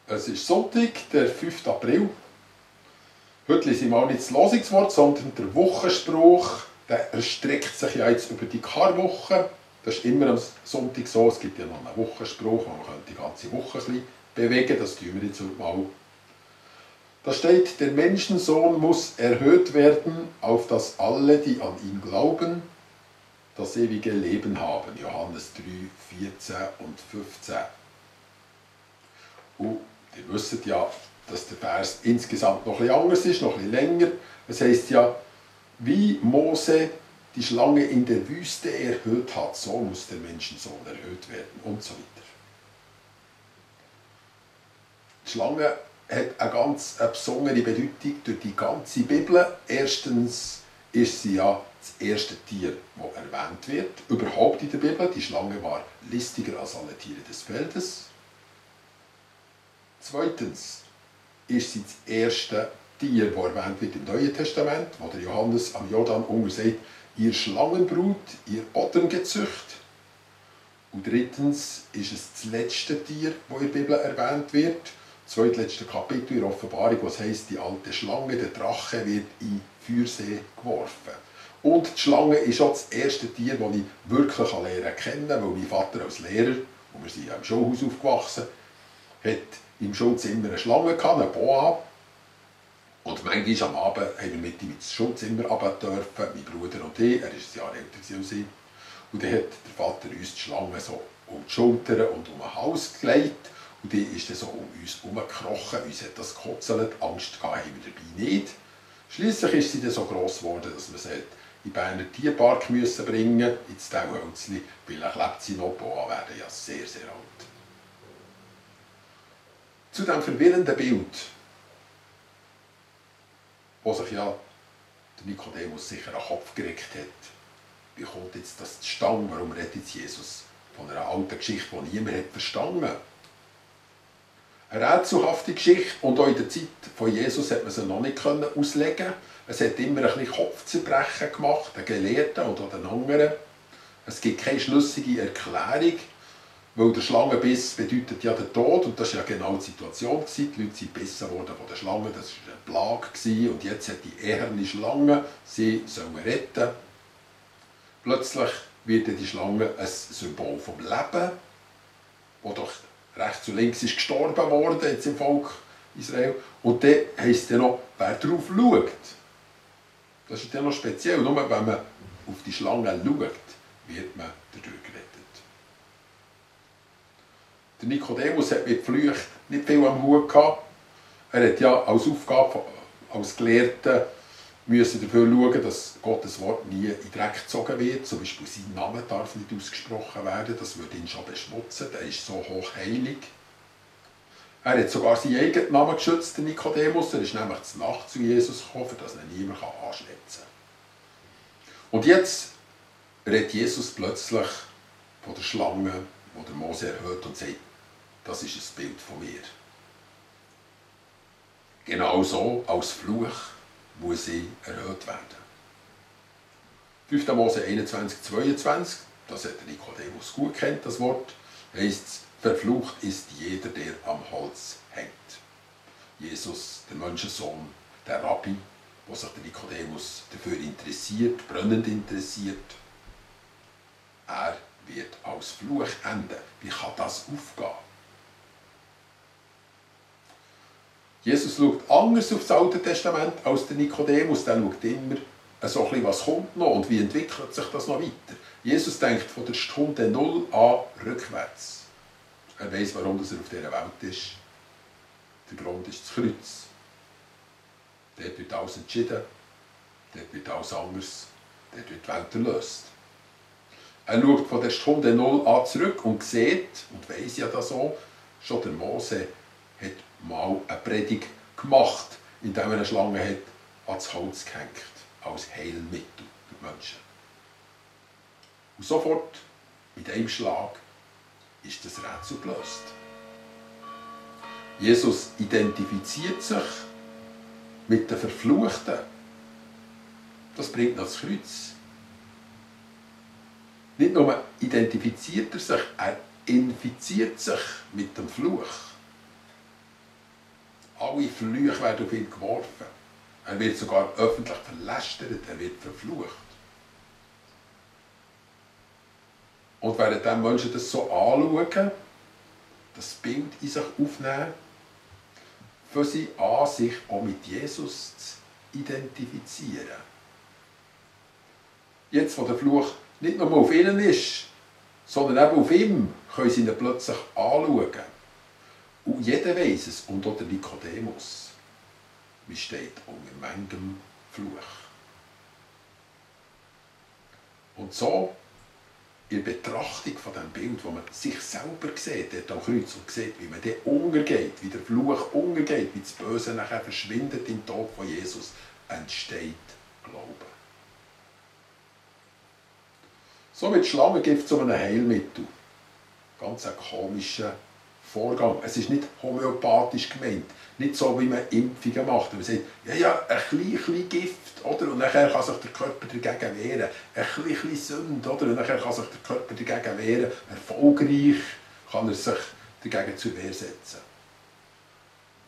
Es ist Sonntag, der 5. April. Heute lese ich mal nicht das Losungswort, sondern der Wochenspruch. Der erstreckt sich ja jetzt über die Karwoche. Das ist immer am Sonntag so. Es gibt ja noch einen Wochenspruch, wo man die ganze Woche ein bisschen bewegen kann. Das tun wir jetzt mal. Da steht, der Menschensohn muss erhöht werden, auf dass alle, die an ihn glauben, das ewige Leben haben. Johannes 3, 14 und 15. Und ihr wisst ja, dass der Vers insgesamt noch etwas anders ist, noch etwas länger. Es heisst ja, wie Mose die Schlange in der Wüste erhöht hat, so muss der Menschensohn erhöht werden und so weiter. Die Schlange hat eine ganz besondere Bedeutung durch die ganze Bibel. Erstens ist sie ja das erste Tier, das erwähnt wird, überhaupt in der Bibel. Die Schlange war listiger als alle Tiere des Feldes. Zweitens ist sie das erste Tier, das erwähnt wird im Neuen Testament, wo der Johannes am Jordan sagt, ihr Schlangenbrut, ihr Otterngezücht. Und drittens ist es das letzte Tier, das in der Bibel erwähnt wird. Das zweitletzte Kapitel in der Offenbarung, was heisst, die alte Schlange, der Drache, wird in Feuersee geworfen. Und die Schlange ist auch das erste Tier, das ich wirklich lernen kennen, weil mein Vater als Lehrer, und wir sind ja im Schulhaus aufgewachsen, hat im Schulzimmer eine Schlange gehabt, eine Boa. Und manchmal am Abend haben wir mit ihm ins Schulzimmer runter dürfen, mein Bruder und ich, er ist ein Jahr älter als ich. Und dann hat der Vater uns die Schlange so um die Schultern und um den Hals gelegt. Und die ist dann so um uns herumgekrochen, uns hat das gekotzelt, Angst haben wir dabei nicht. Schliesslich ist sie dann so gross geworden, dass wir sie in den Berner Tierpark müssen bringen, ins Tauhölzli, weil dann klebt sie noch, Boa werden ja sehr, sehr alt. Zu diesem verwirrenden Bild, wo sich ja der Nikodemus sicher an den Kopf geregt hat, wie kommt jetzt das zustande, warum redet Jesus von einer alten Geschichte, die niemand hat verstanden? Eine rätselhafte Geschichte, und auch in der Zeit von Jesus hat man sie noch nicht auslegen. Es hat immer ein bisschen Kopfzerbrechen gemacht, den Gelehrten und auch den anderen. Es gibt keine schlüssige Erklärung, weil der Schlangenbiss bedeutet ja den Tod, und das war ja genau die Situation. Die Leute sind gebissen worden von der Schlange, das war eine Plage, und jetzt hat die eherne Schlange sie sollen retten. Plötzlich wird die Schlange ein Symbol vom Leben, wo doch rechts und links ist gestorben worden jetzt im Volk Israel. Und dann heisst es noch, wer darauf schaut. Das ist dann noch speziell. Nur wenn man auf die Schlange schaut, wird man dadurch gerettet. Der Nikodemus hat mit Flüchen nicht viel am Hut gehabt. Er hat ja als Aufgabe als Gelehrter müssen dafür schauen, dass Gottes Wort nie in den Dreck gezogen wird. Zum Beispiel sein Name darf nicht ausgesprochen werden, das würde ihn schon beschmutzen, der ist so hochheilig. Er hat sogar seinen eigenen Namen geschützt, der Nikodemus. Er ist nämlich zur Nacht zu Jesus gekommen, dass ihn niemand anschwätzen kann. Und jetzt redet Jesus plötzlich von der Schlange, die der Mose erhört, und sagt, das ist ein Bild von mir. Genauso als Fluch muss sie erhöht werden. 5. Mose 21, 22, das hat der Nikodemus gut kennt, das Wort, heisst es, verflucht ist jeder, der am Holz hängt. Jesus, der Menschensohn, der Rabbi, wo sich der Nikodemus dafür interessiert, brennend interessiert, er wird als Fluch enden. Wie kann das aufgehen? Jesus schaut anders auf das Alte Testament als der Nikodemus. Der schaut immer so ein bisschen, was kommt noch und wie entwickelt sich das noch weiter. Jesus denkt von der Stunde Null an rückwärts. Er weiß, warum er auf dieser Welt ist. Der Grund ist das Kreuz. Dort wird alles entschieden, dort wird alles anders, dort wird die Welt erlöst. Er schaut von der Stunde Null an zurück und sieht, und weiss ja das auch, schon der Mose hat mal eine Predigt gemacht, indem er eine Schlange hat ans Holz gehängt, als Heilmittel für die Menschen. Und sofort, mit einem Schlag, ist das Rätsel gelöst. Jesus identifiziert sich mit den Verfluchten. Das bringt noch das Kreuz. Nicht nur identifiziert er sich, er infiziert sich mit dem Fluch. Alle Flüche werden auf ihn geworfen. Er wird sogar öffentlich verlästert, er wird verflucht. Und während die Menschen das so anschauen, das Bild in sich aufnehmen, fangen sie an, sich auch mit Jesus zu identifizieren. Jetzt, wo der Fluch nicht nur auf ihnen ist, sondern eben auf ihm, können sie ihn plötzlich anschauen. Und jeder weiss es, und auch der Nikodemus. Man steht unter manchem Fluch. Und so, in der Betrachtung von diesem Bild, wo man sich selber sieht, dort am Kreuz, und sieht, wie man dann untergeht, wie der Fluch untergeht, wie das Böse nachher verschwindet im Tod von Jesus, entsteht Glaube. So wird Schlangengift zu einem Heilmittel. Ganz ein komischer Vorgang. Es ist nicht homöopathisch gemeint. Nicht so, wie man Impfungen macht. Man sagt, ja, ein kleines Gift, oder? Und nachher kann sich der Körper dagegen wehren. Ein kleines Sünde, oder? Und nachher kann sich der Körper dagegen wehren. Erfolgreich kann er sich dagegen zur Wehr setzen.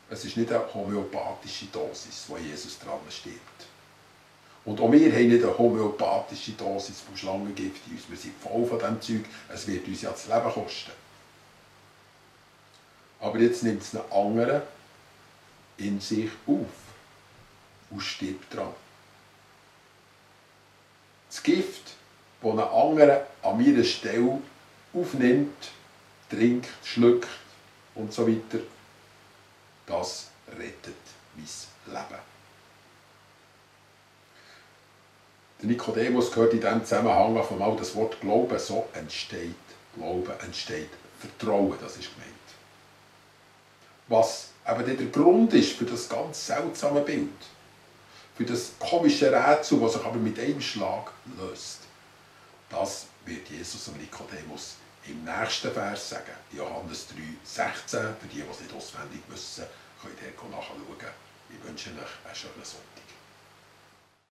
Es ist nicht eine homöopathische Dosis, wo Jesus dran stirbt. Und auch wir haben nicht eine homöopathische Dosis von Schlangengift in uns. Wir sind voll von diesem Zeug. Es wird uns ja das Leben kosten. Aber jetzt nimmt es einen anderen in sich auf und stirbt dran. Das Gift, das ein anderer an meiner Stelle aufnimmt, trinkt, schluckt und so weiter, das rettet mein Leben. Der Nikodemus gehört in diesem Zusammenhang auf einmal das Wort Glauben. So entsteht Glauben, entsteht Vertrauen, das ist gemeint. Was eben der Grund ist für das ganz seltsame Bild, für das komische Rätsel, das sich aber mit einem Schlag löst, das wird Jesus und Nikodemus im nächsten Vers sagen. Johannes 3,16. Für die, die es nicht auswendig wissen, könnt ihr nachschauen. Ich wünsche euch einen schönen Sonntag.